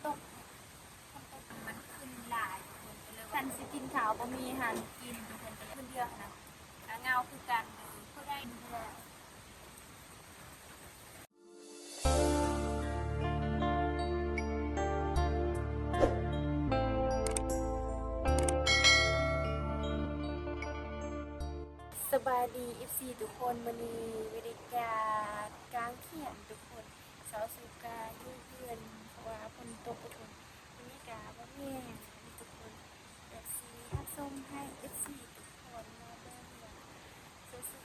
ຕົກ ມັນຂຶ້ນຫຼາຍທຸກຄົນ ກໍເລີຍວ່າ ຄັນຊິກິນເຂົ້າບໍ່ມີອາຫານກິນທຸກຄົນ ກໍເລີຍຄົນດຽວຫັ້ນນະ ກະເຫງົາຄືກັນເດີ ຜູ້ໃດ ສະບາຍດີ ເອັຟຊີ ທຸກຄົນ ມື້ນີ້ບັນຍາກາດກາງຂຽນທຸກຄົນ ສາວສຸກກະຢູ່ເຮືອນ ເພາະວ່າຝົນຕົກທຸກຄົນ ມື້ນີ້ກະບໍ່ມີຫຍັງທຸກຄົນ ແບບຊິຮັບຊົມໃຫ້ ເອັຟຊີ ທຸກຄົນມາເບິ່ງວ່າສາວສຸກ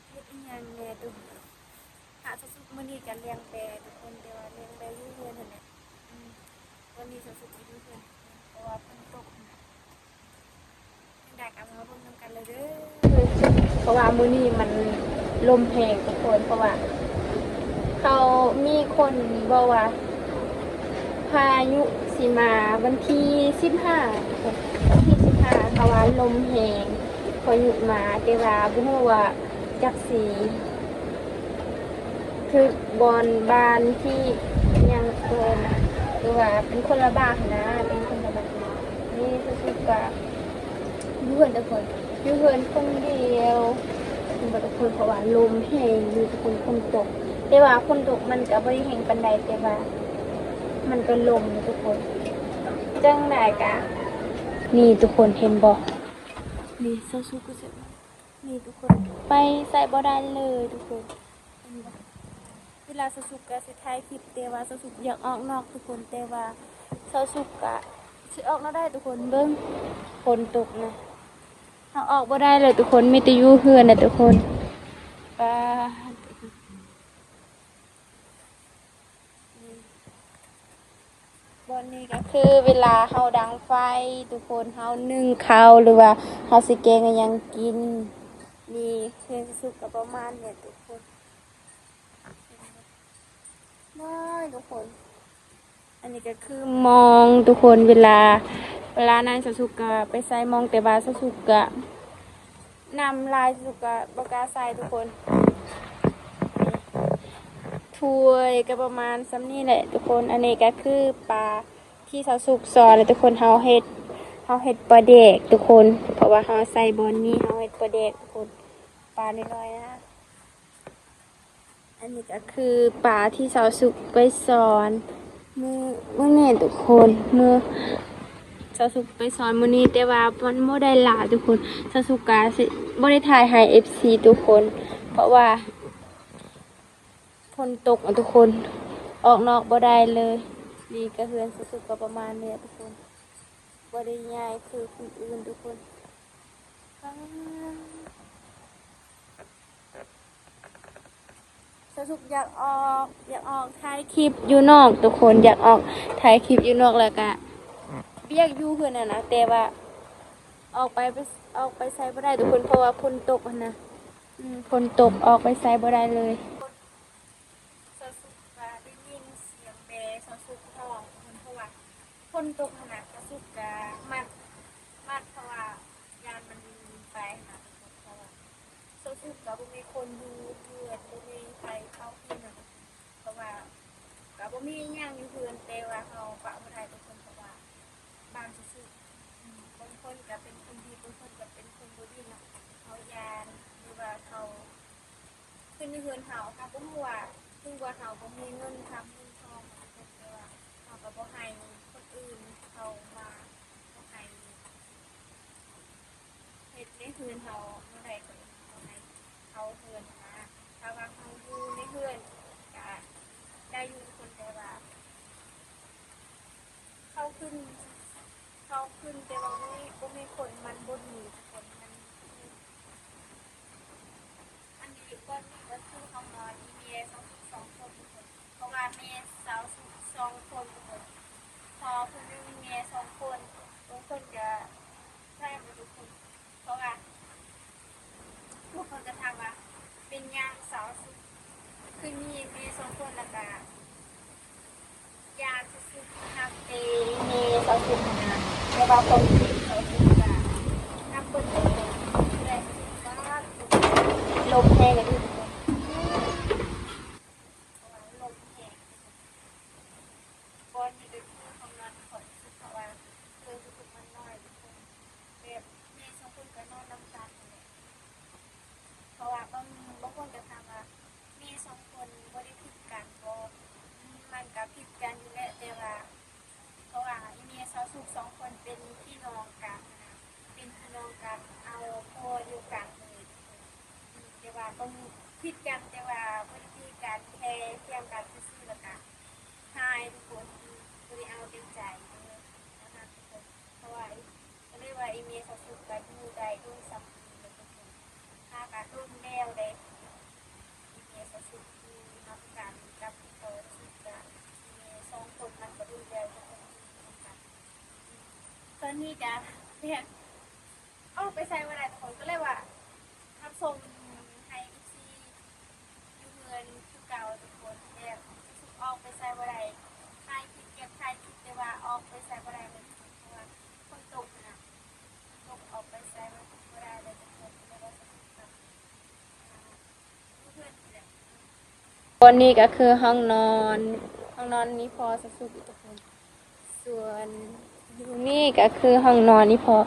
ເຮັດອີ່ຫຍັງແດ່ທຸກຄົນ ຫາກສາວສຸກມື້ນີ້ກະລ້ຽງແບທຸກຄົນ ແຕ່ວ່າລ້ຽງແບຢູ່ເຮືອນຫັ້ນແຫຼະ ອືມ ຕອນນີ້ສາວສຸກກະຢູ່ເຮືອນທຸກຄົນ ເພາະວ່າຝົນຕົກຫັ້ນນະ. ຈັ່ງໃດກໍມາເບິ່ງນຳກັນເລີຍເດີ ເພາະວ່າມື້ນີ້ມັນລົມແຮງທຸກຄົນ ເພາະວ່າເຂົາມີຄົນເວົ້າວ່າ ພາຍຸຊິມາວັນທີສິບຫ້າ ວັນທີສິບຫ້າ ເຂົາວ່າລົມແຮງ ພາຍຸມາ ແຕ່ວ່າບໍ່ຮູ້ວ່າຈັກຊິ ຄືບ່ອນບ້ານທີ່ຫຍັງເອີ້ນນະ ຄືວ່າເປັນຄົນລະບ້ານນະ ເປັນຄົນລະບ້ານນະ ນີ້ສາວສຸກກະຢູ່ເຮືອນແຕ່ຄົນ ຢູ່ເຮືອນຄົນດຽວ ເຫັນບໍ່ທຸກຄົນ ເພາະວ່າລົມແຮງຢູ່ທຸກຄົນ ຝົນຕົກ ແຕ່ວ່າຝົນຕົກມັນກະບໍ່ໄດ້ແຮງປານໃດ ແຕ່ວ່າມັນກະລົມທຸກຄົນ ຈັ່ງໃດກະ ນີ້ທຸກຄົນເຫັນບໍ່ ນີ້ສາວສຸກກະຊິ ນີ້ທຸກຄົນ ໄປໃສບໍ່ໄດ້ເລີຍທຸກຄົນ ເຫັນບໍ່ ເວລາສາວສຸກກະຊິຖ່າຍຄລິບ ແຕ່ວ່າສາວສຸກຢາກອອກນອກທຸກຄົນ ແຕ່ວ່າສາວສຸກກະຊິອອກນອກໄດ້ທຸກຄົນ ເບິ່ງ ຝົນຕົກນະ ເຮົາອອກບໍ່ໄດ້ເລີຍທຸກຄົນ ມີແຕ່ຢູ່ເຮືອນນະທຸກຄົນ ປາດ. ບ່ອນນີ້ກະຄືເວລາເຮົາດັງໄຟທຸກຄົນ ເຮົາໜຶ້ງເຂົ້າ ຫຼືວ່າເຮົາຊິແກງອີ່ຫຍັງກິນ ນີ້ເຮືອນສາວສຸກກະປະມານນີ້ທຸກຄົນ ເຫັນບໍ່ ນ້ອຍທຸກຄົນ ອັນນີ້ກະຄືມອງທຸກຄົນ ເວລາ ເວລານັ້ນສາວສຸກກະໄປໃສ່ມອງ ແຕ່ວ່າສາວສຸກກະ ນ້ຳລາຍສຸກກະບໍ່ກ້າໃສ່ທຸກຄົນ ຖ້ວຍກະປະມານຊ່ຳນີ້ແຫຼະທຸກຄົນ ອັນນີ້ກະຄືປາທີ່ສາວສຸກສອນທຸກຄົນ ເຮົາເຮັດ ເຮົາເຮັດປາແດກທຸກຄົນ ເພາະວ່າເຮົາໃສ່ບ່ອນນີ້ ເຮົາເຮັດປາແດກທຸກຄົນ ປານ້ອຍໆນະ ອັນນີ້ກະຄືປາທີ່ສາວສຸກໄປສອນ ມື້ ມື້ນີ້ທຸກຄົນ ມື້ສາວສຸກໄປສອນມື້ນີ້ ແຕ່ວ່າມັນບໍ່ໄດ້ຫຼາຍທຸກຄົນ ສາວສຸກກະຊິບໍ່ໄດ້ຖ່າຍໃຫ້ເອັຟຊີທຸກຄົນ ເພາະວ່າຝົນຕົກທຸກຄົນ ອອກນອກບໍ່ໄດ້ເລີຍ ນີ້ກະເຮືອນສາວສຸກກະປະມານນີ້ທຸກຄົນ ບໍ່ໄດ້ໃຫຍ່ຄືຄົນອື່ນທຸກຄົນ. ສາວສຸກຢາກອອກ ຢາກອອກຖ່າຍຄລິບຢູ່ນອກທຸກຄົນ ຢາກອອກຖ່າຍຄລິບຢູ່ນອກ ແລ້ວກະວຽກຢູ່ເຮືອນຫັ້ນນະ ແຕ່ວ່າອອກໄປ ອອກໄປໃສບໍ່ໄດ້ທຸກຄົນ ເພາະວ່າຝົນຕົກຫັ້ນນະ ອືມ ຝົນຕົກ ອອກໄປໃສບໍ່ໄດ້ເລີຍ. ສາວສຸກກະໄດ້ຍິນສຽງແບ ສາວສຸກຮ້ອງ ເພາະວ່າຝົນຕົກຫັ້ນນະ ສາວສຸກກະມັດ ມັດ ເພາະວ່າຢ້ານມັນໄປຫັ້ນນະ ເພາະວ່າສາວສຸກກະບໍ່ມີຄົນຢູ່ເຮືອນ ບໍ່ມີໃຜເຝົ້າເຮືອນນະ ເພາະວ່າກະບໍ່ມີຫຍັງຢູ່ເຮືອນ ແຕ່ວ່າເຮົາປະບໍ່ໄດ້ທຸກຄົນ ເພາະວ່າບ້ານສາວສຸກ ບາງຄົນກະເປັນຄົນດີ ບາງຄົນກະເປັນຄົນບໍ່ດີເນາະ ເຮົາຢ້ານ ຫຼືວ່າເຂົາ ຄືໃນເຮືອນເຮົາ ເຮົາບໍ່ຮູ້ວ່າ ເຖິງວ່າເຮົາບໍ່ມີເງິນຄຳເງິນທອງ ແຕ່ວ່າເຮົາກະບໍ່ໃຫ້ຄົນອື່ນເຂົ້າມາ ບໍ່ໃຫ້ເຮັດໃນເຮືອນເຮົາ ບໍ່ໃຫ້ຄົນອື່ນເຂົ້າເຮືອນນະ. ຖ້າວ່າເຮົາຢູ່ໃນເຮືອນກະໄດ້ຢູ່ທຸກຄົນ ແຕ່ວ່າ ເຂົ້າຂຶ້ນ ເຂົ້າຂຶ້ນ ແຕ່ວ່າບໍ່ມີ ບໍ່ມີຄົນ ມັນບໍ່ດີທຸກຄົນ ມັນ ອັນນີ້ ບ່ອນນີ້ກະຄືເຮົານອນ ມີແມ່ສາວສຸກສອງຄົນທຸກຄົນ ເພາະວ່າແມ່ສາວສຸກສອງຄົນທຸກຄົນ ພໍ່ຜູ້ໜຶ່ງ ແມ່ສອງຄົນ ບາງຄົນກະ ໃຊ່ບໍ່ທຸກຄົນ ເພາະວ່າ ບາງຄົນກະຖາມວ່າ ເປັນຫຍັງສາວສຸກຄືມີແມ່ສອງຄົນ ແລ້ວກະ ຢ້ານສາວສຸກຮັກແຕ່ແມ່ສາວສຸກຫັ້ນນະ ແຕ່ວ່າຄວາມຈິງສາວສຸກກະຮັກເບິດທຸກຄົນ ແຕ່ສາວສຸກກະລົມແຮງເລີຍທຸກຄົນ ເພາະວ່າລົມແຮງ ບ່ອນນີ້ ກັນຢູ່ແຫຼະ ແຕ່ວ່າ ເພາະວ່າອີ່ແມ່ສາວສຸກສອງຄົນເປັນພີ່ນ້ອງກັນນະ ເປັນພີ່ນ້ອງກັນ ເອົາພໍ່ດຽວກັນເລີຍ ແຕ່ວ່າຕ້ອງຜິດກັນ ແຕ່ວ່າບໍ່ໄດ້ຕີກັນ ແຄ່ຖຽງກັນຊື່ໆ ແລ້ວກະຫາຍທຸກຄົນ ບໍ່ໄດ້ເອົາແຕ່ໃຈເດີ ເທົ່ານັ້ນທຸກຄົນ ເພາະວ່າ ກໍເລີຍວ່າອີ່ແມ່ສາວສຸກກະຢູ່ໄດ້ດົນສ່ຳນີ້ແຫຼະທຸກຄົນ ຫາກະດົນແລ້ວເດ້ ອີ່ແມ່ສາວສຸກທີ່ມາພິການກັບຕິດຕໍ່ສາວສຸກກະອີ່ແມ່ສອງຄົນມັນກະດົນແລ້ວທຸກຄົນທີ່ຢູ່ນຳກັນ ຕອນນີ້ກະແບບອອກໄປໃສບໍ່ໄດ້ທຸກຄົນ ກໍເລີຍວ່າຮັບສົ່ງໃຫ້ເອັຟຊີ ຢູ່ເຮືອນຄືເກົ່າທຸກຄົນ ແບບອອກໄປໃສບໍ່ໄດ້ ຖ່າຍຄລິບ ແບບຖ່າຍຄລິບ ແຕ່ວ່າອອກໄປໃສບໍ່ໄດ້ເລີຍທຸກຄົນ ເພາະວ່າຝົນຕົກນະ ຝົນຕົກອອກໄປໃສບໍ່ໄດ້ເລີຍທຸກຄົນ ກໍເລີຍວ່າສະຫຼຸບກັບ ອ່າ ຢູ່ເຮືອນນີ້ແຫຼະ. ບ່ອນນີ້ກໍຄືຫ້ອງນອນ ຫ້ອງນອນອີ່ພໍ່ສາວສຸກທຸກຄົນ. ສ່ວນຢູ່ນີ້ກໍຄືຫ້ອງນອນອີ່ພໍ່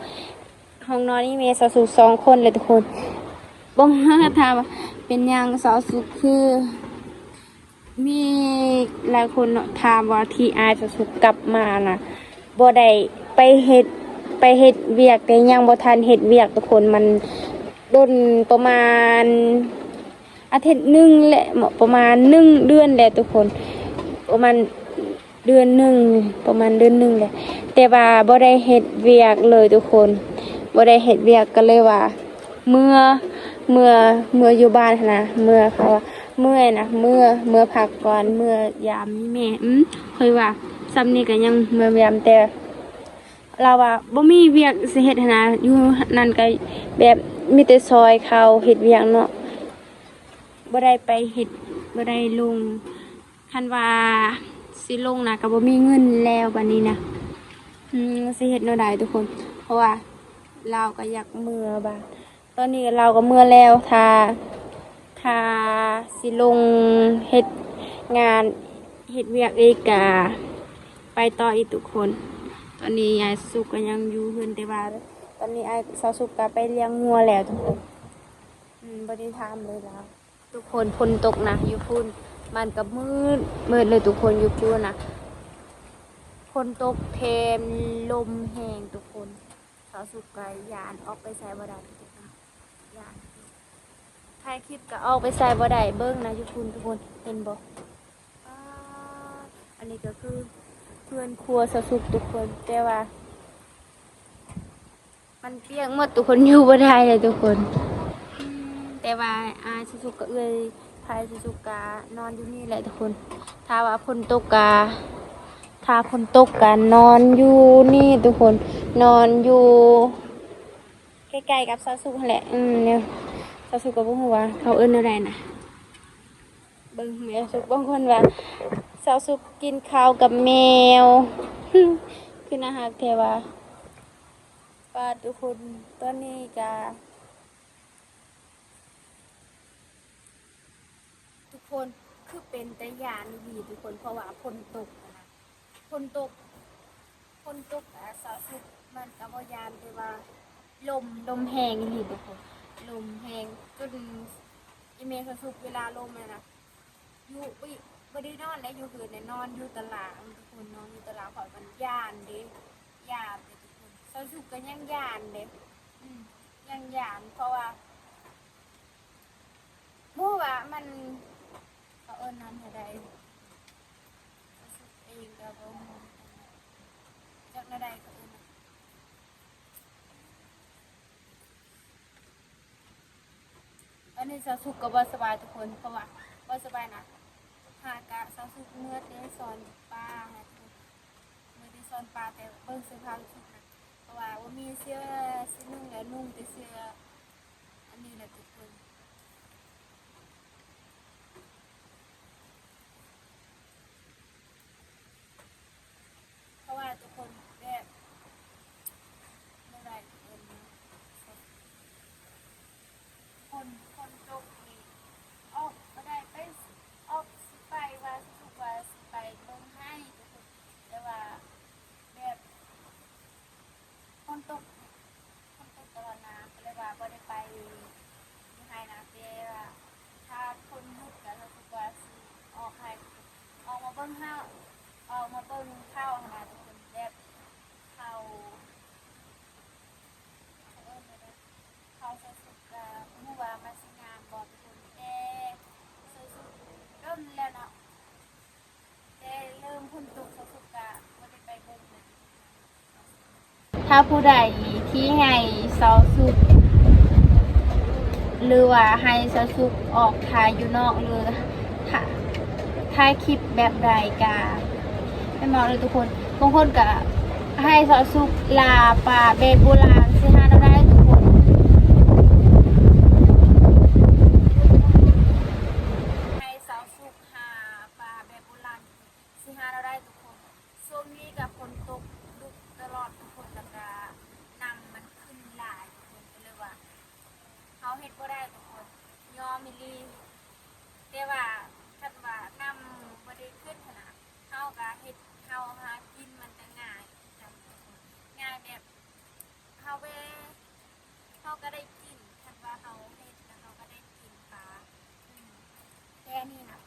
ຫ້ອງນອນອີ່ແມ່ສາວສຸກສອງຄົນເລີຍທຸກຄົນ ບໍ່ ຖາມວ່າເປັນຫຍັງສາວສຸກຄື ມີຫຼາຍຄົນເນາະ ຖາມວ່າທີ່ອ້າຍສາວສຸກກັບມານະ ບໍ່ໄດ້ໄປເຮັດ ໄປເຮັດວຽກ ແຕ່ຍັງບໍ່ທັນເຮັດວຽກທຸກຄົນ ມັນດົນປະມານ ອາທິດໜຶ່ງແຫຼະ ປະມານໜຶ່ງເດືອນແຫຼະທຸກຄົນ ປະມານເດືອນໜຶ່ງ ປະມານເດືອນໜຶ່ງແຫຼະ ແຕ່ວ່າບໍ່ໄດ້ເຮັດວຽກເລີຍທຸກຄົນ ບໍ່ໄດ້ເຮັດວຽກ ກໍເລີຍວ່າເມືອ ເມືອ ເມືອຢູ່ບ້ານຫັ້ນນະ ເມືອ ເຂົາວ່າເມື່ອຍນະ ເມືອ ເມືອພັກກ່ອນ ເມືອຢາມແມ່ ອື ຂ້ອຍວ່າສ່ຳນີ້ກໍຍັງເມືອຢາມ ແຕ່ລາວວ່າບໍ່ມີວຽກຊິເຮັດຫັ້ນນະ ຢູ່ນັ້ນກໍແບບມີແຕ່ຊ່ອຍເຂົາເຮັດວຽກເນາະ. ບໍ່ໄດ້ໄປເຮັດ ບໍ່ໄດ້ລົງ ຄັນວ່າຊິລົງນະກໍບໍ່ມີເງິນແລ້ວບາດນີ້ນະ ອືມ ຊິເຮັດແນວໃດທຸກຄົນ ເພາະວ່າລາວກໍຢາກເມືອບາດ ຕອນນີ້ລາວກໍເມືອແລ້ວ ຖ້າ ຖ້າຊິລົງເຮັດງານ ເຮັດວຽກອີກກະໄປຕໍ່ອີກທຸກຄົນ ຕອນນີ້ອ້າຍສຸກກໍຍັງຢູ່ເຮືອນ ແຕ່ວ່າຕອນນີ້ອ້າຍສາວສຸກກໍໄປລ້ຽງງົວແລ້ວທຸກຄົນ ອືມ ບໍ່ໄດ້ຖາມເລີຍລາວ. ທຸກຄົນ ຝົນຕົກນະ ຢູ່ພຸ້ນ ມັນກໍມືດ ມືດເລີຍທຸກຄົນ ຢູ່ພຸ້ນນະ ຝົນຕົກແຖມລົມແຮງທຸກຄົນ ສາວສຸກກໍຢ້ານ ອອກໄປໃສບໍ່ໄດ້ທຸກຄົນ ຢ້ານ ຖ່າຍຄລິບກໍອອກໄປໃສບໍ່ໄດ້ ເບິ່ງນະ ຢູ່ພຸ້ນທຸກຄົນ ເຫັນບໍ່ ປາດ ອັນນີ້ກໍຄືເຮືອນຄົວສາວສຸກທຸກຄົນ ແຕ່ວ່າ ມັນປຽກໝົດທຸກຄົນ ຢູ່ບໍ່ໄດ້ເລີຍທຸກຄົນ ແຕ່ວ່າ ອ່າ ສາວສຸກກັບເອື້ອຍໃຜ ສາວສຸກກະນອນຢູ່ນີ້ແຫຼະທຸກຄົນ ຖ້າວ່າຝົນຕົກກະ ຖ້າຝົນຕົກກະນອນຢູ່ນີ້ທຸກຄົນ ນອນຢູ່ໃກ້ໆກັບສາວສຸກຫັ້ນແຫຼະ ອືມ ແນວ ສາວສຸກກໍບໍ່ຮູ້ວ່າເຂົາເອີ້ນແນວໃດນະ ເບິ່ງແມ່ສຸກ ບາງຄົນວ່າສາວສຸກກິນເຂົ້າກັບແມວ ຄືໜ້າຮັກແທ້ວ່າ. ປາດ ທຸກຄົນ ຕອນນີ້ກະ ທຸກຄົນ ຄືເປັນຕາຢ້ານອີ່ຫຼີທຸກຄົນ ເພາະວ່າຝົນຕົກນະ ຝົນຕົກ ຝົນຕົກ ອາ ສາວສຸກມັນກະບໍ່ຢ້ານ ແຕ່ວ່າລົມ ລົມແຮງອີ່ຫຼີທຸກຄົນ ລົມແຮງຈົນອີ່ແມ່ສາວສຸກເວລາລົມຫັ້ນນະ ຢູ່ ບໍ່ ບໍ່ໄດ້ນອນໄດ້ ຢູ່ເຮືອນນະ ນອນຢູ່ຕາລ່າງທຸກຄົນ ນອນຢູ່ຕາລ່າງ ເພາະມັນຢ້ານເດ້ ຢ້ານເດ້ທຸກຄົນ ສາວສຸກກໍຍັງຢ້ານເດ້ ອືມ ຍັງຢ້ານ ເພາະວ່າ ບໍ່ຮູ້ວ່າມັນ ເຂົາເອີ້ນນຳແນວໃດ ສາວສຸກເອງກໍບໍ່ຮູ້ ຈັກແນວໃດເຂົາເອີ້ນນຳ. ຕອນນີ້ສາວສຸກກໍບໍ່ສະບາຍທຸກຄົນ ເພາະວ່າບໍ່ສະບາຍນະ ຫາກະສາວສຸກເມື່ອແຕ່ສອນປາຫັ້ນນະທຸກຄົນ ເມື່ອແຕ່ສອນປາ ແຕ່ເບິ່ງເສື້ອຜ້າສາວສຸກນະ ເພາະວ່າບໍ່ມີເສື້ອຊິນຸ່ງ ແລ້ວນຸ່ງແຕ່ເສື້ອອັນນີ້ແຫຼະທຸກຄົນ. ເພາະວ່າທຸກຄົນແບບ ບໍ່ໄດ້ທຸກຄົນ ຝົນ ຝົນຕົກນີ້ ອອກບໍ່ໄດ້ໄປ ອອກຊິໄປວ່າ ສົມມຸດວ່າຊິໄປເບິ່ງໄຮ່ທຸກຄົນ ແຕ່ວ່າແບບ ຝົນຕົກ ຝົນຕົກຕະຫຼອດນະ ກໍເລີຍວ່າບໍ່ໄດ້ໄປຢູ່ໄຮ່ ຖ້າຜູ້ໃດທີ່ໃຫ້ສາວສຸກ ຫຼືວ່າໃຫ້ສາວສຸກອອກຖ່າຍຢູ່ນອກ ຫຼື ຖ່າ ຖ່າຍຄລິບແບບໃດກະ ແມ່ນບໍ່ເດີທຸກຄົນ? ບາງຄົນກະໃຫ້ສາວສຸກລ່າປາແບບໂບລານ ຊິຫາແນວໃດທຸກຄົນ? ໃຫ້ສາວສຸກຫາປາແບບໂບລານ ຊິຫາແນວໃດທຸກຄົນ? ຊ່ວງນີ້ກະຝົນຕົກດຸຕະຫຼອດທຸກຄົນ ແລ້ວກະນ້ຳມັນຂຶ້ນຫຼາຍທຸກຄົນ ກະເລີຍວ່າເຮົາເຮັດບໍ່ໄດ້ທຸກຄົນ ຍອມອີ່ຫຼີ. ແຕ່ວ່າຄັນວ່ານ້ຳບໍ່ໄດ້ຂຶ້ນຫັ້ນນະ ເຮົາກະເຮັດ ເຮົາຫາກິນມັນກະງ່າຍ ງ່າຍແບບ ເຮົາແວ່ ເຮົາກະໄດ້ກິນ ຄັນວ່າເຮົາເຮັດນະ ເຮົາກະໄດ້ກິນປາ. ອືມ ແຕ່ນີ້ນະ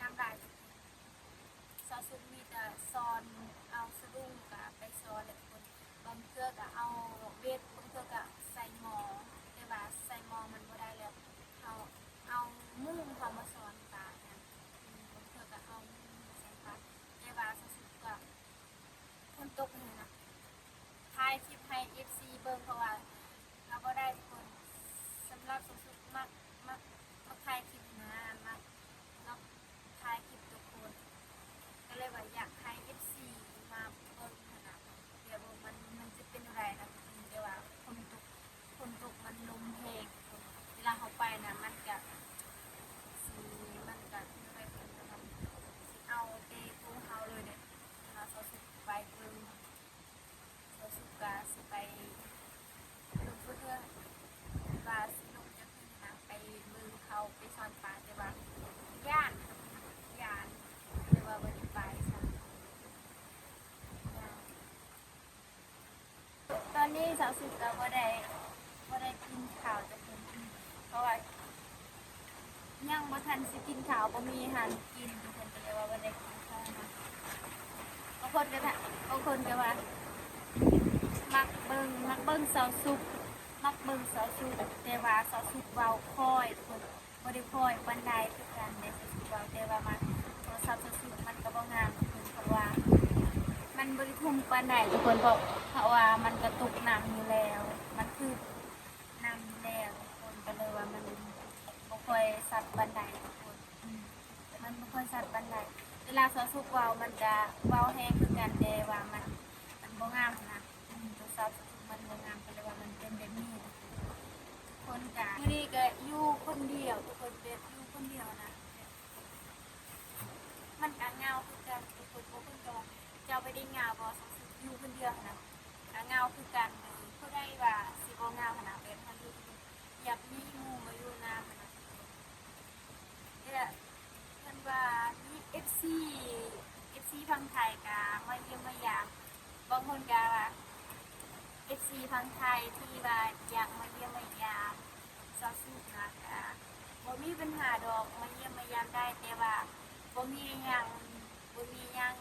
ນ້ຳຫຼາຍທຸກຄົນ ສາວສຸກມີແຕ່ສອນເອົາສະດຸ້ງກະໄປສອນແຫຼະທຸກຄົນ. ບາງເທື່ອກະເອົາເບັດ ບາງເທື່ອກະໃສ່ມອງ ແຕ່ວ່າໃສ່ມອງມັນບໍ່ໄດ້ແລ້ວ ເຮົາເອົາມຸ້ງເຮົາມາສອນປານະ. ອືມ ບາງເທື່ອກະເອົາມຸ້ງມາສອນປາ ແຕ່ວ່າສາວສຸກກະ ຝົນຕົກນີ້ນະ ຖ່າຍຄລິບໃຫ້ເອັຟຊີເບິ່ງ ເພາະວ່າເຮົາບໍ່ໄດ້ທຸກຄົນ. ສຳລັບສາວສຸກມັກ ມັກ ມັກຖ່າຍຄລິບນະ ມັກ ມັກຖ່າຍຄລິບທຸກຄົນ ກະເລີຍວ່າຢາກໃຫ້ເອັຟຊີມາເບິ່ງຫັ້ນນະ ແບບວ່າມັນ ມັນຈະເປັນແນວໃດນະທຸກຄົນ. ແຕ່ວ່າຝົນຕົກ ຝົນຕົກມັນລົມແຮງ ເວລາເຮົາໄປນະ ມັນກະຊິ ມັນກະ ມັນກະຊິເອົາແຕ່ໂຕເຮົາເລີຍເດ້. ເວລາສາວສຸກໄປເບິ່ງ ສາວສຸກກະຊິໄປລົງເທື່ອ ວ່າຊິລົງຈັກເທື່ອນະ ໄປເບິ່ງເຂົາໄປສອນປາ ແຕ່ວ່າຢ້ານ ຢ້ານ ກະເລີຍວ່າບໍ່ໄດ້ໄປຊະ. ຕອນນີ້ສາວສຸກກະບໍ່ໄດ້ ບໍ່ໄດ້ກິນເຂົ້າຈັກເທື່ອ ເພາະວ່າຍັງບໍ່ທັນຊິກິນເຂົ້າ ບໍ່ມີອາຫານກິນ ທຸກຄົນ ກະເລີຍວ່າບໍ່ໄດ້ກິນເຂົ້ານະ. ບາງຄົນກະ ບາງຄົນກະວ່າມັກເບິ່ງ ມັກເບິ່ງສາວສຸກ ມັກເບິ່ງສາວສຸກ ແຕ່ວ່າສາວສຸກເວົ້າຄ່ອຍ ທຸກຄົນ. ບໍ່ໄດ້ຄ່ອຍປານໃດຄືກັນເດ້ ສາວສຸກເວົ້າ ແຕ່ວ່າມາໂທລະສັບສາວສຸກມັນກະບໍ່ງາມທຸກຄົນ ເພາະວ່າມັນບໍ່ໄດ້ທຸ່ມປານໃດທຸກຄົນ ເພາະ ເພາະວ່າມັນກະຕົກໜັກຢູ່ແລ້ວ ມັນຖືກໜັກຢູ່ແລ້ວທຸກຄົນ ກະເລີຍວ່າມັນບໍ່ຄ່ອຍຊັດປານໃດທຸກຄົນ. ອືມ ມັນບໍ່ຄ່ອຍຊັດປານໃດ ເວລາສາວສຸກເວົ້າມັນກະເວົ້າແຮງຄືກັນ ແຕ່ວ່າມັນ ມັນບໍ່ງາມຫັ້ນນະ. ອືມ ໂທລະສັບມັນບໍ່ງາມ ກະເລີຍວ່າມັນເປັນແບບນີ້. ຄົນກະ ມື້ນີ້ກະຢູ່ຄົນດຽວ ທຸກຄົນ ແບບຢູ່ຄົນດຽວນະ ມັນກະເຫງົາຄືກັນທຸກຄົນ. ບາງຄົນກະວ່າ ເຈົ້າບໍ່ໄດ້ເຫງົາບໍ່ ສາວສຸກຢູ່ຄົນດຽວຫັ້ນນະ ກະເຫງົາຄືກັນ. ເອີ ຜູ້ໃດວ່າຊິບໍ່ເຫງົາຫັ້ນນະ ແບບເຮົາຢູ່ ຢາກມີໝູ່ມາຢູ່ນຳຫັ້ນນະ. ແລະ ຄັນວ່າມີເອັຟຊີ ເອັຟຊີຝັ່ງໄທກະມາຢ້ຽມມາຢາມ ບາງຄົນກະວ່າເອັຟຊີຝັ່ງໄທທີ່ວ່າຢາກມາຢ້ຽມມາຢາມສາວສຸກນະ ກະບໍ່ມີບັນຫາດອກ ມາຢ້ຽມມາຢາມໄດ້ ແຕ່ວ່າບໍ່ມີອີ່ຫຍັງ ບໍ່ມີຫຍັງ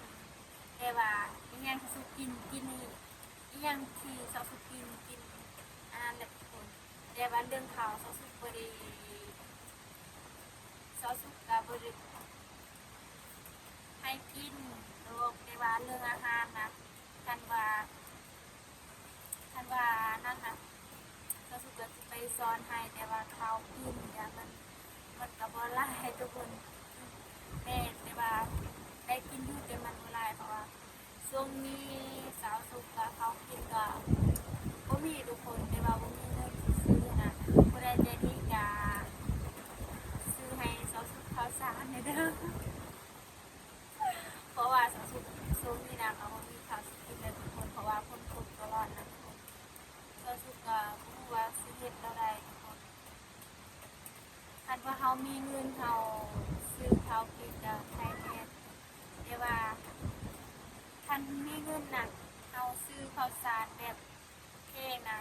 ແຕ່ວ່າອີ່ຫຍັງທີ່ສຸກກິນ ກິນນີ້ ອີ່ຫຍັງທີ່ສາວສຸກກິນ ກິນອັນນັ້ນແຫຼະທຸກຄົນ. ແຕ່ວ່າເລື່ອງເຂົ້າ ສາວສຸກບໍ່ໄດ້ ສາວສຸກກະບໍ່ໄດ້ໃຫ້ກິນດອກ ແຕ່ວ່າເລື່ອງອາຫານນະ ຄັນວ່າ ຄັນວ່ານັ້ນນະ ສາວສຸກກະຊິໄປສອນໃຫ້ ແຕ່ວ່າເຂົ້າກິນກະມັນ ມັນກະບໍ່ຫຼາຍທຸກຄົນ. ແມ່ນ ແຕ່ວ່າໄດ້ກິນຢູ່ ແຕ່ມັນບໍ່ຫຼາຍ ເພາະວ່າ ຊ່ວງນີ້ສາວສຸກກະເຂົ້າກິນກະບໍ່ມີທຸກຄົນ ແຕ່ວ່າບໍ່ມີເງິນຊິຊື້ນະ ຜູ້ໃດໃຈດີກະຊື້ໃຫ້ສາວສຸກເຂົ້າສານແດ່ເດີ ເພາະວ່າສາວສຸກຊ່ວງນີ້ນະກະບໍ່ມີເຂົ້າຊິກິນແລ້ວທຸກຄົນ ເພາະວ່າຝົນຕົກຕະຫຼອດນະທຸກຄົນ. ສາວສຸກກະບໍ່ຮູ້ວ່າຊິເຮັດແນວໃດທຸກຄົນ. ຄັນວ່າເຮົາມີເງິນ ເຮົາຊື້ເຂົ້າກິນກະໄດ້ແດ່ ແຕ່ວ່າຄັນມີເງິນນະ ເຮົາຊື້ເຂົ້າສານແບບແພງນະ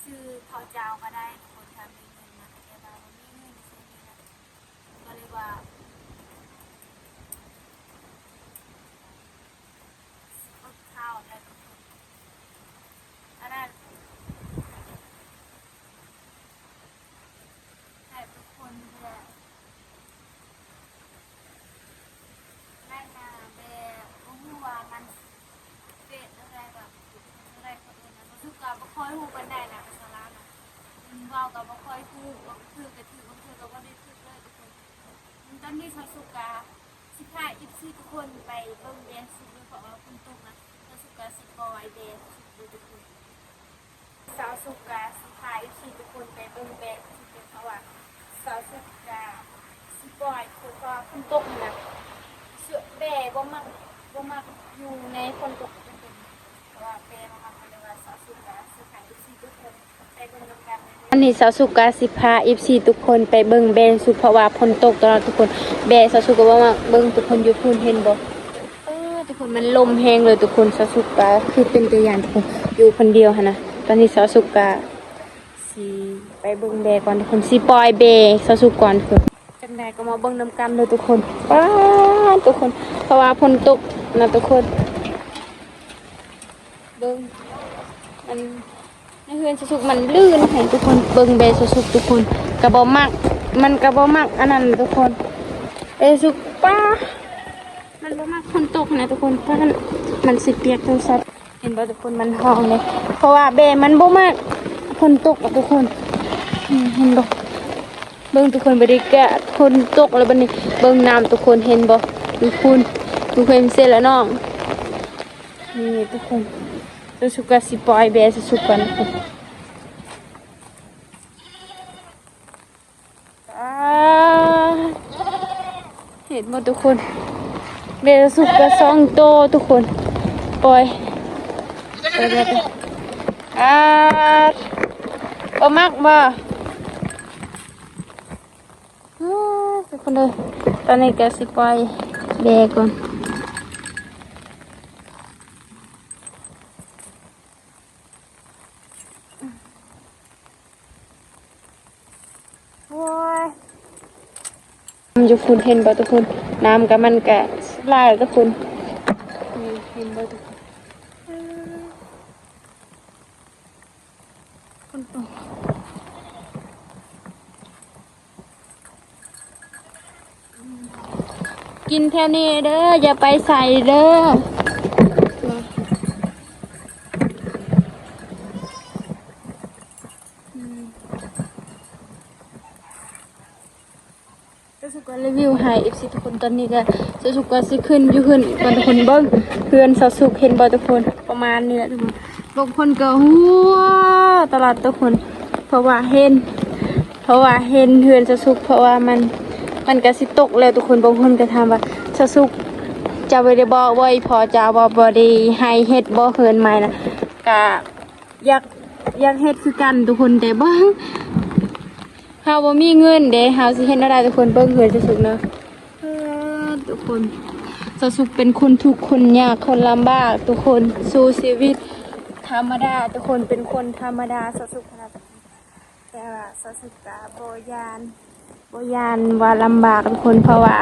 ຊື້ເຂົ້າເຈົ້າກະໄດ້ທຸກຄົນ ຄັນມີເງິນນະ ແຕ່ວ່າບໍ່ມີເງິນຊ່ວງນີ້ນະ ກະເລີຍວ່າອດເຂົ້າແຫຼະທຸກຄົນ. ອັນນັ້ນ ໃຫ້ທຸກຄົນແບບ ໄດ້ມາແບບ ບໍ່ຮູ້ວ່າມັນເປັນຈັ່ງໃດ ແບບ ໄດ້ລະ ພາສາລາວນະ ເວົ້າກໍບໍ່ຄ່ອຍຖືກ ບາງເທື່ອກໍຖືກ ບາງເທື່ອກໍບໍ່ໄດ້ຖືກເລີຍທຸກຄົນ. ຕອນນີ້ສາວສຸກກະຊິພາເອັຟຊີທຸກຄົນໄປເບິ່ງແບສຸກເດີ ເພາະວ່າຝົນຕົກນະ ສາວສຸກກະຊິປ່ອຍແບສຸກເດີທຸກຄົນ. ສາວສຸກກະຊິພາເອັຟຊີທຸກຄົນໄປເບິ່ງແບສຸກເດີ ເພາະວ່າສາວສຸກກະຊິປ່ອຍທຸກຄົນ ເພາະວ່າຝົນຕົກນະ ແບບໍ່ມັກ ບໍ່ມັກຢູ່ໃນຝົນຕົກທຸກຄົນ. ອັນນີ້ສາວສຸກກະຊິພາເອັຟຊີທຸກຄົນໄປເບິ່ງແບສຸກ ເພາະວ່າຝົນຕົກຕະຫຼອດທຸກຄົນ. ແບສາວສຸກກະບໍ່ມັກເບິ່ງທຸກຄົນ ຢູ່ພຸ້ນເຫັນບໍ່? ເອີ ທຸກຄົນ ມັນລົມແຮງເລີຍທຸກຄົນ. ສາວສຸກກະຄືເປັນຕາຢ້ານທຸກຄົນ ຢູ່ຄົນດຽວຫັ້ນນະ. ຕອນນີ້ສາວສຸກກະຊິໄປເບິ່ງແບກ່ອນທຸກຄົນ ຊິປ່ອຍແບສາວສຸກກ່ອນທຸກຄົນ. ຈັ່ງໃດກໍມາເບິ່ງນຳກັນເດີທຸກຄົນ. ປ້າດ ທຸກຄົນ ເພາະວ່າຝົນຕົກນະທຸກຄົນ. ເບິ່ງ ມັນ ໃນເຮືອນສາວສຸກມັນລື່ນແຮງທຸກຄົນ. ເບິ່ງແບສາວສຸກທຸກຄົນ ກໍບໍ່ມັກ ມັນກໍບໍ່ມັກອັນນັ້ນທຸກຄົນ. ແບສາວສຸກ ປ້າ ມັນບໍ່ມັກຝົນຕົກນະທຸກຄົນ ເພາະມັນ ມັນຊິປຽກໂທລະສັບ. ເຫັນບໍ່ທຸກຄົນ ມັນຮ້ອງເດ້ ເພາະວ່າແບມັນບໍ່ມັກຝົນຕົກອະທຸກຄົນ. ອືມ ເຫັນບໍ່? ເບິ່ງທຸກຄົນ ບັດນີ້ກະຝົນຕົກແລ້ວບັດນີ້ ເບິ່ງນ້ຳທຸກຄົນ ເຫັນບໍ່? ຢູ່ພຸ້ນ ຢູ່ເຫັນເສັ້ນລະນ້ອງ. ນີ້ທຸກຄົນ ສາວສຸກກະຊິປ່ອຍແບສາວສຸກກ່ອນທຸກຄົນ. ອາ ເຫັນບໍ່ທຸກຄົນ? ແບສາວສຸກກະສອງໂຕທຸກຄົນ. ປ່ອຍ ອາ ບໍ່ມັກບໍ່? ອາ ທຸກຄົນເອີຍ ຕອນນີ້ກະຊິປ່ອຍແບກ່ອນ. ໂອ້ຍ ນ້ຳຢູ່ພຸ້ນ ເຫັນບໍ່ທຸກຄົນ? ນ້ຳກະມັນກະຫຼາຍທຸກຄົນ. ນີ້ ເຫັນບໍ່ທຸກຄົນ? ເອີ ຝົນຕົກ. ກິນແຖວນີ້ເດີ ຢ່າໄປໃສເດີ. ສາວສຸກກະຣີວິວໃຫ້ເອັຟຊີທຸກຄົນ. ຕອນນີ້ກະສາວສຸກກະຊິຂຶ້ນຢູ່ເຮືອນອີກກ່ອນທຸກຄົນ. ເບິ່ງເຮືອນສາວສຸກ ເຫັນບໍ່ທຸກຄົນ? ປະມານນີ້ແຫຼະທຸກຄົນ. ບາງຄົນກໍຫົວຕະຫຼາດທຸກຄົນ ເພາະວ່າເຫັນ ເພາະວ່າເຫັນເຮືອນສາວສຸກ ເພາະວ່າມັນ ມັນກະຊິຕົກແລ້ວທຸກຄົນ. ບາງຄົນກະຖາມວ່າ ສາວສຸກ ເຈົ້າບໍ່ໄດ້ບອກບໍ່ ອີ່ພໍ່ເຈົ້າບໍ່ ບໍ່ໄດ້ໃຫ້ເຮັດບໍ່ເຮືອນໃໝ່ນະ? ກະຢາກ ຢາກເຮັດຄືກັນທຸກຄົນ ແຕ່ບໍ່ ເຮົາບໍ່ມີເງິນເດ້ ເຮົາຊິເຮັດແນວໃດທຸກຄົນ? ເບິ່ງເຮືອນສາວສຸກນະ. ເອີ ທຸກຄົນ ສາວສຸກເປັນຄົນທຸກຄົນຍາກຄົນລຳບາກທຸກຄົນ ສູ້ຊີວິດທຳມະດາທຸກຄົນ ເປັນຄົນທຳມະດາ ສາວສຸກນະ. ແຕ່ວ່າສາວສຸກກະບໍ່ຢ້ານ ບໍ່ຢ້ານວ່າລຳບາກທຸກຄົນ ເພາະວ່າ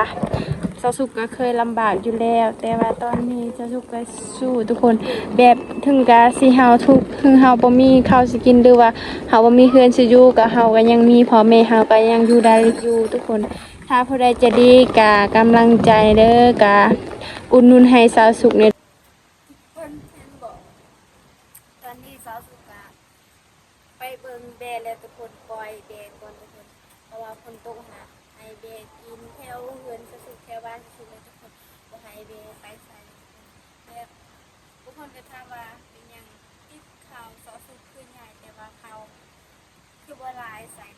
ສາວສຸກກະເຄີຍລຳບາກຢູ່ແລ້ວ. ແຕ່ວ່າຕອນນີ້ສາວສຸກກະສູ້ທຸກຄົນ ແບບເຖິງກະຊິເຮົາທຸກ ເຖິງເຮົາບໍ່ມີເຂົ້າຊິກິນ ຫຼືວ່າເຮົາບໍ່ມີເຮືອນຊິຢູ່ ກະເຮົາກະຍັງມີ ພໍ່ແມ່ເຮົາກະຍັງຢູ່ໄດ້ຢູ່ທຸກຄົນ. ຖ້າຜູ້ໃດໃຈດີກະກຳລັງໃຈເດີ ກະອຸດໜູນໃຫ້ສາວສຸກແດ່. ເພິ່ນເຫັນບໍ່? ຕອນນີ້ສາວສຸກກະໄປເບິ່ງແບແລ້ວທຸກຄົນ ປ່ອຍແບກ່ອນທຸກຄົນ ເພາະວ່າຝົນຕົກຫັ້ນນະ ໃຫ້ແບກິນແຖວເຮືອນສາວສຸກ ແຖວບ້ານສາວສຸກແລ້ວທຸກຄົນ ບໍ່ໃຫ້ແບໄປໃສທຸກຄົນ. ແບບບາງຄົນກໍຖາມວ່າເປັນຫຍັງຕິບເຂົ້າສາວສຸກຄືໃຫຍ່ ແຕ່ວ່າເຂົ້າຄືບໍ່ຫຼາຍໃສນະ.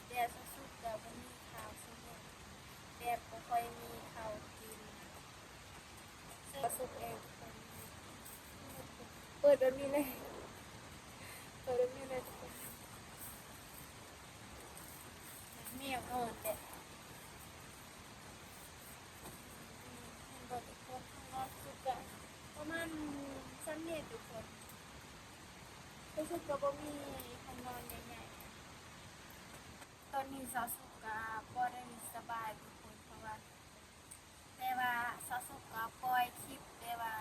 ແບສາວສຸກກໍບໍ່ມີເຂົ້າ ແບບບໍ່ຄ່ອຍມີເຂົ້າກິນນະ. ເປີດແບບນີ້ເລີຍ ເປີດແບບນີ້ເລີຍທຸກຄົນ. ແມວນອນແຫຼະ. ເຫັນບໍ່ທຸກຄົນ? ຫ້ອງນອນສາວສຸກກະປະມານສ່ຳນີ້ທຸກຄົນ. ສາວສຸກກະບໍ່ມີຫ້ອງນອນໃຫຍ່ໆ. ຕອນນີ້ສາວສຸກກະບໍ່ໄດ້ສະບາຍທຸກຄົນ ເພາະວ່າ ແຕ່ວ່າສາວສຸກກໍປ່ອຍຄລິບ ແຕ່ວ່າ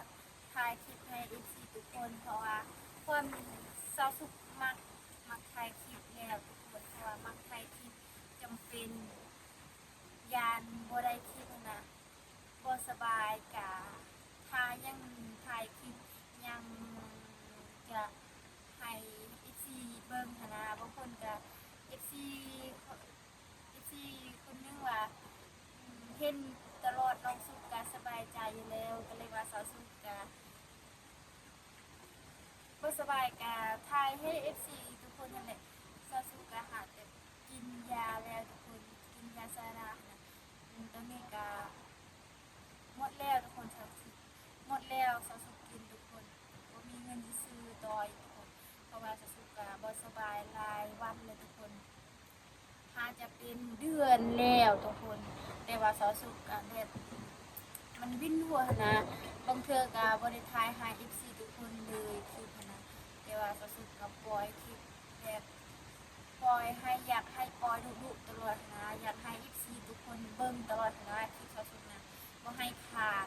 ຖ່າຍຄລິບໃຫ້ເອັຟຊີທຸກຄົນ ເພາະວ່າຄວາມສາວສຸກມັກ ມັກຖ່າຍຄລິບແລ້ວທຸກຄົນ ເພາະວ່າມັກຖ່າຍຄລິບ ຈຳເປັນຢ້ານບໍ່ໄດ້ຄລິບນະ ບໍ່ສະບາຍ ກະຖ້າຍັງຖ່າຍຄລິບ ຍັງຈະ ໃຫ້ເອັຟຊີ ສະບາຍກະຖ່າຍໃຫ້ເອັຟຊີທຸກຄົນຫັ້ນແຫຼະ. ສາວສຸກກະຫາແຕ່ກິນຢາແລ້ວທຸກຄົນ, ກິນຢາຊາລາຫັ້ນນະ. ອືມ ຕອນນີ້ກະໝົດແລ້ວທຸກຄົນ, ສາວສຸກໝົດແລ້ວ, ສາວສຸກກິນທຸກຄົນ, ບໍ່ມີເງິນຊິຊື້ຕໍ່ອີກທຸກຄົນ, ເພາະວ່າສາວສຸກກະບໍ່ສະບາຍຫຼາຍວັນແລ້ວທຸກຄົນ. ຫາຈະເປັນເດືອນແລ້ວທຸກຄົນ, ແຕ່ວ່າສາວສຸກກະແບບ ມັນວິນຫົວຫັ້ນນະ. ບາງເທື່ອກະບໍ່ໄດ້ຖ່າຍໃຫ້ເອັຟຊີທຸກຄົນເລີຍຄລິບຫັ້ນນະ, ແຕ່ວ່າສາວສຸກກະປ່ອຍຄລິບແບບ ປ່ອຍໃຫ້ ຢາກໃຫ້ປ່ອຍດຸໆຕະຫຼອດຫັ້ນນະ, ຢາກໃຫ້ເອັຟຊີທຸກຄົນເບິ່ງຕະຫຼອດຫັ້ນນະ ຄລິບສາວສຸກນະ, ບໍ່ໃຫ້ຂາດ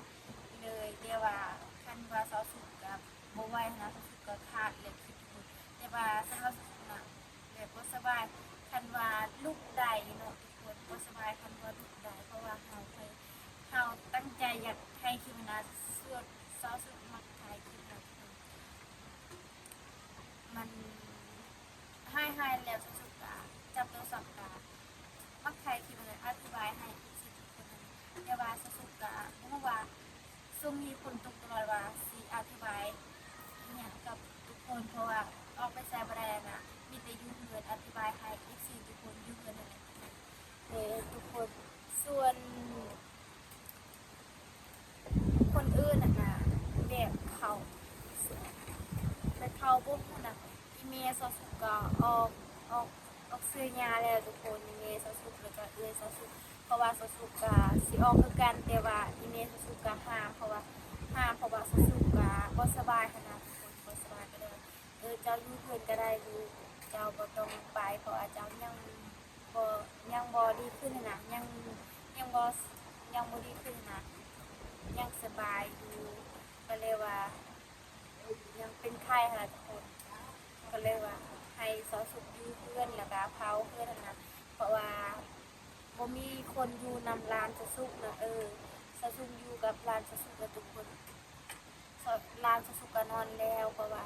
ເລີຍ. ແຕ່ວ່າຄັນວ່າສາວສຸກກະບໍ່ໄຫວຫັ້ນນະ, ສາວສຸກກະຂາດແຫຼະຄລິບທຸກຄົນ, ແຕ່ວ່າສຳລັບສາວສຸກນະ ແບບບໍ່ສະບາຍ, ຄັນວ່າລຸກໄດ້ເນາະທຸກຄົນ, ບໍ່ສະບາຍຄັນວ່າລຸກໄດ້, ເພາະວ່າເຮົາ ເຮົາຕັ້ງໃຈຢາກຖ່າຍຄລິບຫັ້ນນະ, ສ່ວນສາວສຸກມັກຖ່າຍຄລິບນະທຸກຄົນ. ມັນຫາຍໆແລ້ວ ສາວສຸກກະຈັບໂທລະສັບກະມັກຖ່າຍຄລິບຫັ້ນນະ, ອະທິບາຍໃຫ້ເອັຟຊີທຸກຄົນຫັ້ນນະ, ແຕ່ວ່າສາວສຸກກະບໍ່ຮູ້ວ່າ ຊ່ວງນີ້ຝົນຕົກຕະຫຼອດ ວ່າຊິອະທິບາຍອີ່ຫຍັງກັບທຸກຄົນ, ເພາະວ່າອອກໄປໃສບໍ່ໄດ້ຫັ້ນນະ, ມີແຕ່ຢູ່ເຮືອນ, ອະທິບາຍໃຫ້ເອັຟຊີທຸກຄົນຢູ່ເຮືອນຫັ້ນແຫຼະ ເອີ ທຸກຄົນ. ສ່ວນຄົນອື່ນຫັ້ນນະ ແບບເຂົາ ແບບເຂົາບໍ່ຮູ້ນະ, ອີ່ແມ່ສາວສຸກກະອອກ ອອກ ອອກຊື້ຢາແລ້ວທຸກຄົນ, ອີ່ແມ່ສາວສຸກ ແລ້ວກະເອື້ອຍສາວສຸກ, ເພາະວ່າສາວສຸກກະຊິອອກຄືກັນ, ແຕ່ວ່າອີ່ແມ່ສາວສຸກກະຫ້າມ, ເພາະວ່າ ຫ້າມ ເພາະວ່າສາວສຸກກະບໍ່ສະບາຍຫັ້ນນະທຸກຄົນ, ບໍ່ສະບາຍ ກະເລີຍວ່າ ເອີ ເຈົ້າຢູ່ເຮືອນກະໄດ້ຢູ່, ເຈົ້າບໍ່ຕ້ອງໄປ ເພາະວ່າເຈົ້າຍັງບໍ່ ຍັງບໍ່ດີຂຶ້ນຫັ້ນນະ, ຍັງ ຍັງບໍ່ ຍັງບໍ່ດີຂຶ້ນຫັ້ນນະ, ຍັງສະບາຍຢູ່, ກະເລີຍວ່າ ຍັງເປັນໄຂ້ຫັ້ນລະທຸກຄົນ, ກະເລີຍວ່າໃຫ້ສາວສຸກຢູ່ເຮືອນ ແລ້ວກະເຝົ້າເຮືອນຫັ້ນນະ, ເພາະວ່າບໍ່ມີຄົນຢູ່ນຳຫຼານສາວສຸກນະ, ເອີ ສາວສຸກຢູ່ກັບຫຼານສາວສຸກນະທຸກຄົນ. ສາວ ຫຼານສາວສຸກກະນອນແລ້ວ ເພາະວ່າ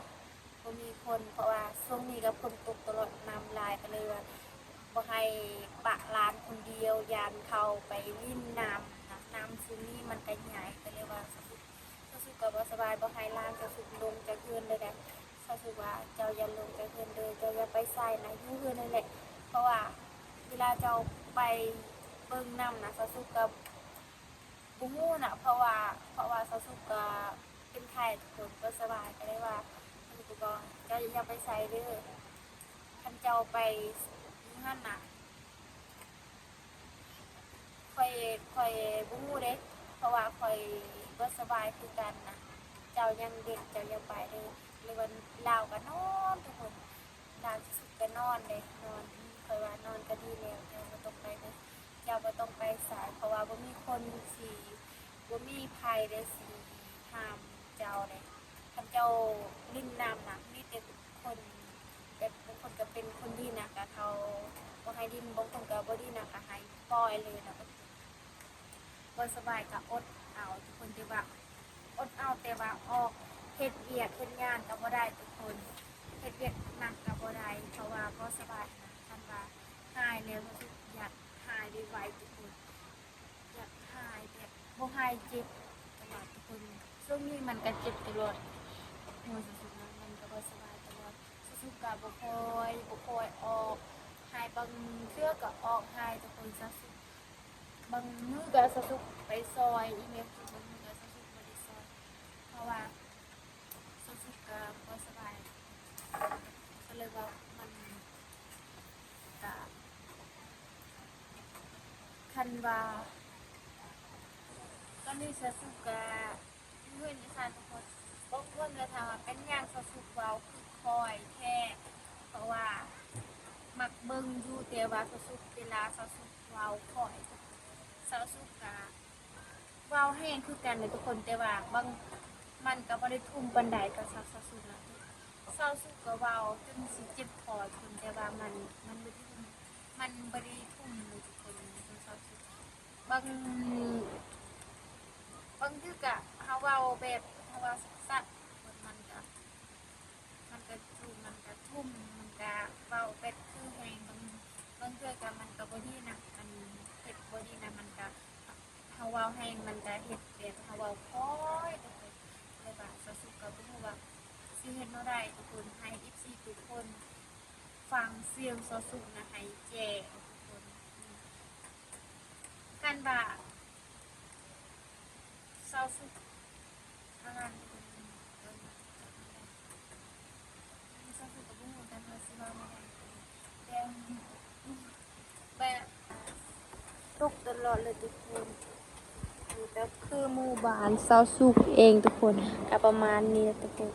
ບໍ່ມີຄົນ, ເພາະວ່າຊ່ວງນີ້ກະຝົນຕົກຕະຫຼອດ ນ້ຳຫຼາຍ, ກະເລີຍວ່າບໍ່ໃຫ້ປະຫຼານຄົນດຽວ, ຢ້ານເຂົາໄປຫຼິ້ນນ້ຳນະ, ນ້ຳຊ່ວງນີ້ມັນກະໃຫຍ່, ກະເລີຍວ່າສາວສຸກ ສາວສຸກກະບໍ່ສະບາຍ, ບໍ່ໃຫ້ຫຼານສາວສຸກລົງຈາກເຮືອນເລີຍນະ. ສາວສຸກວ່າ ເຈົ້າຢ່າລົງຈາກເຮືອນເດີ, ເຈົ້າຢ່າໄປໃສນະ, ຢູ່ເຮືອນຫັ້ນແຫຼະ, ເພາະວ່າເວລາເຈົ້າໄປເບິ່ງນ້ຳນະ ສາວສຸກກະບໍ່ຮູ້ນະ, ເພາະວ່າ ເພາະວ່າສາວສຸກກະເປັນໄຂ້ທຸກຄົນ, ບໍ່ສະບາຍ, ກະເລີຍວ່າ ສາວສຸກກະບອກ ເຈົ້າຢ່າໄປໃສເດີ, ຄັນເຈົ້າໄປຢູ່ຫັ້ນນະ ຂ້ອຍ ຂ້ອຍບໍ່ຮູ້ເດ້ ເພາະວ່າຂ້ອຍບໍ່ສະບາຍຄືກັນນະ. ເຈົ້າຍັງເດັກ ເຈົ້າຢ່າໄປເດີ. ຫຼືວ່າລາວກະນອນທຸກຄົນ, ຫຼານສາວສຸກກະນອນເດ້ ນອນ. ຂ້ອຍວ່ານອນກະດີແລ້ວ, ເຈົ້າບໍ່ຕ້ອງໄປເດີ, ເຈົ້າບໍ່ຕ້ອງໄປໃສ, ເພາະວ່າບໍ່ມີຄົນຊິ ບໍ່ມີໃຜເດ້ຊິຫ້າມເຈົ້າເດ້. ຄັນເຈົ້າຫຼິ້ນນ້ຳນະ ມີແຕ່ຄົນ ແບບບາງຄົນກະເປັນຄົນດີນະ ກະເຂົາບໍ່ໃຫ້ຫຼິ້ນ, ບາງຄົນກະບໍ່ດີນະ ກະໃຫ້ປ່ອຍເລີຍນະ. ບໍ່ສະບາຍກະອົດເອົາທຸກຄົນ, ແຕ່ວ່າອົດເອົາ ແຕ່ວ່າອອກເຮັດວຽກເຮັດງານກະບໍ່ໄດ້ທຸກຄົນ, ເຮັດວຽກໜັກກະບໍ່ໄດ້ ເພາະວ່າບໍ່ສະບາຍນະ. ຄັນວ່າຫາຍແລ້ວ ສາວສຸກຢາກຫາຍໄວໆທຸກຄົນ. ຢາກຫາຍແບບບໍ່ໃຫ້ເຈັບຕະຫຼອດທຸກຄົນ. ຊ່ວງນີ້ມັນກະເຈັບຕະຫຼອດ, ຫົວສາວສຸກນະ ມັນກະບໍ່ສະບາຍຕະຫຼອດ. ສາວສຸກກະບໍ່ຄ່ອຍ ບໍ່ຄ່ອຍອອກໃຫ້, ບາງເທື່ອກະອອກໃຫ້ທຸກຄົນ. ສາວສຸກ ບາງມື້ກະສາວສຸກໄປຊ່ອຍອີ່ແມ່, ບາງມື້ກະສາວສຸກບໍ່ໄດ້ຊ່ອຍ ເພາະວ່າ ສາວສຸກກະບໍ່ສະບາຍ ກະເລີຍວ່າມັນກະ ຄັນວ່າ ຕອນນີ້ສາວສຸກກະຢູ່ເຮືອນຢູ່ຊານທຸກຄົນ. ບາງຄົນກະຖາມວ່າເປັນຫຍັງສາວສຸກເວົ້າຄືຂ້ອຍແທ້, ເພາະວ່າມັກເບິ່ງຢູ່ ແຕ່ວ່າສາວສຸກ ເວລາສາວສຸກເວົ້າຂ້ອຍ ສາວສຸກກະ ເວົ້າແຮງຄືກັນເດ້ທຸກຄົນ, ແຕ່ວ່າບາງ ມັນກະບໍ່ໄດ້ທຸ່ມປານໃດກັບສາວ ສາວສຸກນະ. ສາວສຸກກະເວົ້າຈົນຊິເຈັບຄໍທຸກຄົນ, ແຕ່ວ່າມັນ ມັນບໍ່ໄດ້ທຸ່ມ ມັນບໍ່ໄດ້ທຸ່ມເລີຍທຸກຄົນ. ສາວສຸກ ບາງ ບາງເທື່ອກະເຮົາເວົ້າແບບ ເຮົາເວົ້າສັດໆ ມັນກະ ມັນກະທຸ່ມ ມັນກະທຸ່ມ ມັນກະເວົ້າແບບຄືແຮງ. ບາງ ບາງເທື່ອກະມັນກະບໍ່ດີນະ, ອັນເຮັດບໍ່ດີນະ, ມັນກະ ເຮົາເວົ້າແຮງ ມັນກະເຮັດແບບເຮົາເວົ້າຄ່ອຍ ແບບວ່າສາວສຸກກະບໍ່ຮູ້ວ່າຊິເຮັ ບໍ່ໄດ້ທຸກຄົນ ໃຫ້ເອັຟຊີທຸກຄົນຟັງສຽງຊາວສຸກນະ ໃຫ້ແຈ້ທຸກຄົນ. ອືມ ຄັນວ່າຊາວສຸກ ອັນນັ້ນ ອືມ ຊາວສຸກກໍບໍ່ຮູ້ກັນວ່າຊິເວົ້າແນວໃດ ແຕ່ ແບບຕົກຕະຫຼອດເລີຍທຸກຄົນ. ນີ້ກໍຄືໝູ່ບ້ານຊາວສຸກເອງທຸກຄົນ ກໍປະມານນີ້ແຫຼະທຸກຄົນ.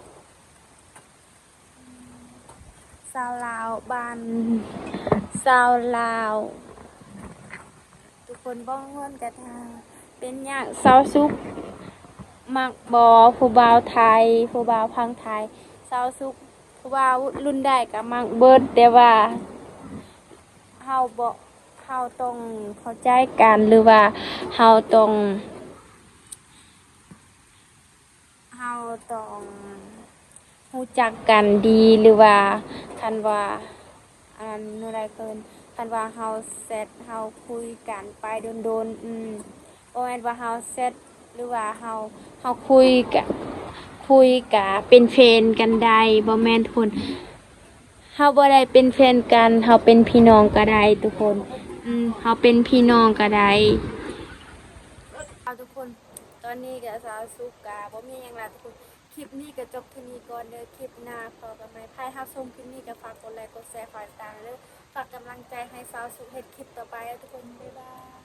ຊາວລາວ ບ້ານຊາວລາວ ທຸກຄົນ ບາງຄົນກໍຖາມ ເປັນຫຍັງຊາວສຸກມັກບໍ່ຜູ້ບ່າວໄທ ຜູ້ບ່າວຝັ່ງໄທ? ຊາວສຸກ ຜູ້ບ່າວລຸ້ນໃດກໍມັກເບິດ ແຕ່ວ່າເຮົາບໍ່ ເຮົາຕ້ອງເຂົ້າໃຈກັນ ຫຼືວ່າເຮົາຕ້ອງ ເຮົາຕ້ອງຮູ້ຈັກກັນດີ ຫຼືວ່າຄັນວ່າ ອັນນັ້ນ ແນວໃດເອີ້ນ ຄັນວ່າເຮົາແຊັດ ເຮົາຄຸຍກັນໄປດົນໆ ອືມ ບໍ່ແມ່ນວ່າເຮົາແຊັດ ຫຼືວ່າເຮົາ ເຮົາຄຸຍກະ ຄຸຍກະເປັນແຟນກັນໄດ້ ບໍ່ແມ່ນທຸກຄົນ. ເຮົາບໍ່ໄດ້ເປັນແຟນກັນ ເຮົາເປັນພີ່ນ້ອງກໍໄດ້ທຸກຄົນ ອືມ ເຮົາເປັນພີ່ນ້ອງກໍໄດ້. ເອົາທຸກຄົນ ຕອນນີ້ກໍຊາວສຸກກໍບໍ່ມີຫຍັງຫຼາຍທຸກຄົນ ຄລິບນີ້ກໍຈົບເທົ່ານີ້ກ່ອນເດີ ຄລິບໜ້າພໍ້ກັນໃໝ່. ໃຜຮັບຊົມຄລິບນີ້ກໍຝາກກົດໄລ ກົດແຊ ຝາກຕິດຕາມເດີ ຝາກກຳລັງໃຈໃຫ້ຊາວສຸກເຮັດຄລິບຕໍ່ໄປເດີທຸກຄົນ ບາຍບາຍ.